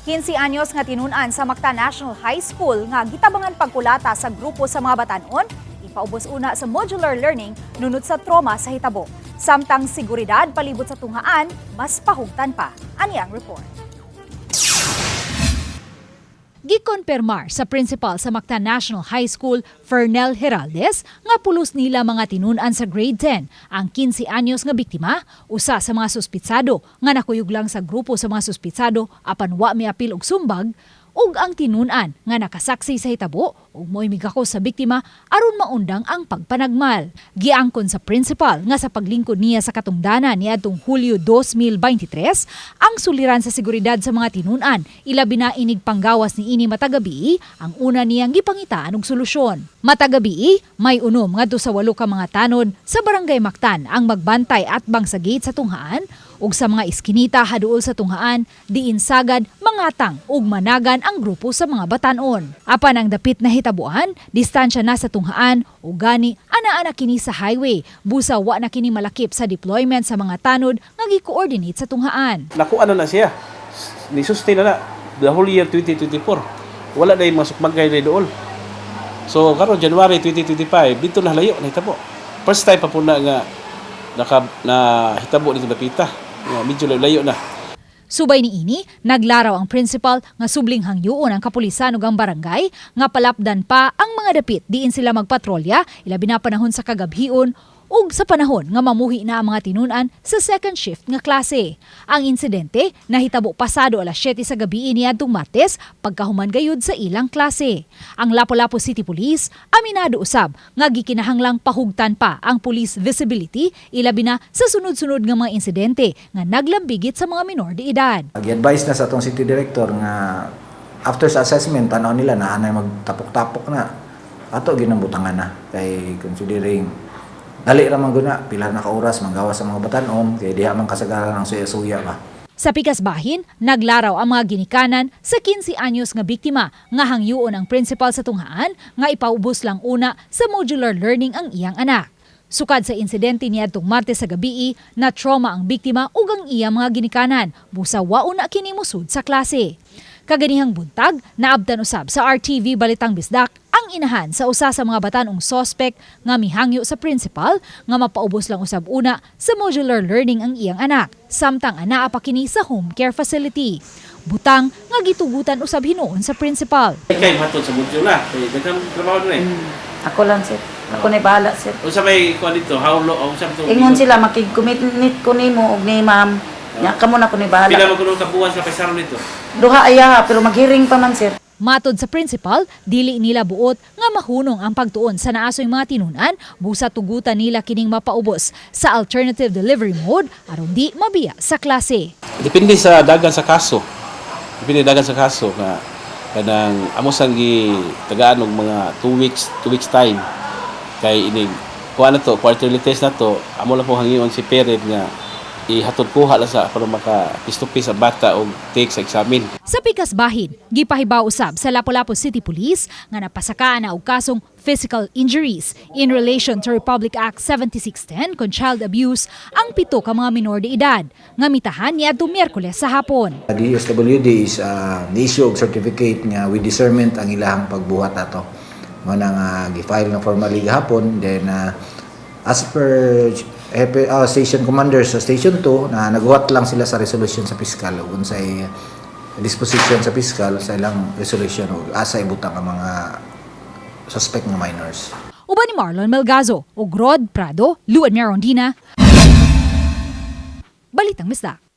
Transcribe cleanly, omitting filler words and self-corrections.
15 anyos nga tinun-an sa Mactan National High School nga gitabangan pagkulata sa grupo sa mga batanon, ipaubos una sa modular learning nunot sa trauma sa hitabo. Samtang seguridad palibot sa tunghaan, mas pahugtan pa. Ani ang report. Gikonpermar sa principal sa Mactan National High School, Fernel Heraldes, nga pulos nila mga tinun-an sa grade 10 ang 15 anyos nga biktima, usa sa mga suspitsado nga nakuyog lang sa grupo sa mga suspitsado apan wa miapil og sumbag, ug ang tinun-an nga nakasaksi sa hitabo ug mo'y migakos sa biktima aron maundang ang pagpanagmal. Giangkon sa principal nga sa paglingkod niya sa katungdanan niadtong Hulyo 2023, ang suliran sa seguridad sa mga tinun-an, ilabi na inig panggawas niini matag gabii, ang una niyang gipangitaan og solusyon. Matag gabii, may unom ngadto sa 8 ka mga tanod sa Barangay Mactan ang magbantay atbang sa gate sa tunghaan ug sa mga iskinita haduol sa tunghaan diin sagad mangatang ug managan ang grupo sa mga batanon. Apan ang dapit na hitabuan, distansya na sa tunghaan ug gani anaa na kini sa highway, busa wa na kini malakip sa deployment sa mga tanod nga gi-coordinate sa tunghaan. Nakuha na na siya. Ni-sustain na na the whole year 2024. Wala na yung mga sukmagay na dool. So karon January 2025 dito na layo nahitabo. First time pa po na nga naka na hitabo dito dapita. Nga medyo layo na. Subay niini, naglaraw ang principal nga subling hangyoon ang kapulisan ug ang barangay nga palapdan pa ang mga dapit diin sila magpatrolya, ilabi na panahon sa kagabhion ug sa panahon nga mamuhi na ang mga tinun-an sa second shift nga klase. Ang insidente nahitabo pasado alas 7 sa gabi niadtong Martes pagkahuman gayud sa ilang klase. Ang Lapu-Lapu City Police aminado usab nga gikinahanglang pahugtan pa ang police visibility, ilabi na sa sunod-sunod nga mga insidente nga naglambigit sa mga minor de edad. Gi-advise na sa atong city director nga after sa assessment, tanaw nila na anay magtapok-tapok na ato ginambutangan na kay considering dali ra man guna pila na ka oras manggawas sa mga batanon kay diha man kasagaran ang suya-suya ba. Sa pikas bahin, naglaraw ang mga ginikanan sa 15 anyos nga biktima nga hangyoon ang principal sa tunghaan nga ipaubos lang una sa modular learning ang iyang anak. Sukad sa insidente niadtong Martes sa gabii, na trauma ang biktima ug ang iyang mga ginikanan, busa wa una kini musud sa klase. Kaganihang buntag, naabtan usab sa RTV Balitang Bisdak ang inahan sa usa sa mga batanong sospek nga mihangyo sa principal nga mapaubos lang usab una sa modular learning ang iyang anak, samtang anaa pa kini sa home care facility. Butang nga gitugutan usab hinuon sa principal. Kay mahatod sa module na kay daghang trabaho na eh. Ako lang, sir. Ako na bahala, sir. Unsa may kuan dito? How long unsa to? Ingon sila makig-commit ko nimo og ni ma'am. Nya kamo na ko ni Pila bahala. man kuno ka buwan sa paisaro nito? Duha ayaha pero maghiring pa man, sir. Matod sa principal, dili nila buot nga mahunong ang pagtuon sa naasoy mga tinunan busa tugutan nila kining mapaubos sa alternative delivery mode aron di mabiya sa klase. Depende sa dagan sa kaso. Depende dagan sa kaso nga kanang amo sang gi tagaan og mga 2 weeks, 2 weeks time kay inig kuha na to, quarterly test na to. Amo lang po hangyoon si parent nga ihatod kuha lang sa para maka face to face ang bata og take sa examen. Sa pikas bahin, gipahibaw usab sa Lapu-Lapu City Police nga napasakaan na og kasong physical injuries in relation to Republic Act 7610 kon child abuse ang 7 ka mga minor de edad nga mitahan niadtong Miyerkules sa hapon. DSWD is ni-issue og certificate nga with discernment ang ilahang pagbuhat ato. Mo na nga gi-file na formally gahapon, then as per station commander sa Station 2 na naghuwat lang sila sa resolution sa piskal ug unsay disposition sa piskal sa ilang resolution ug asa ibutang ang mga suspect nga minors. Uban ni Marlon Melgazo ug Rod Prado, Luan Merondina. Balitang Bisdak.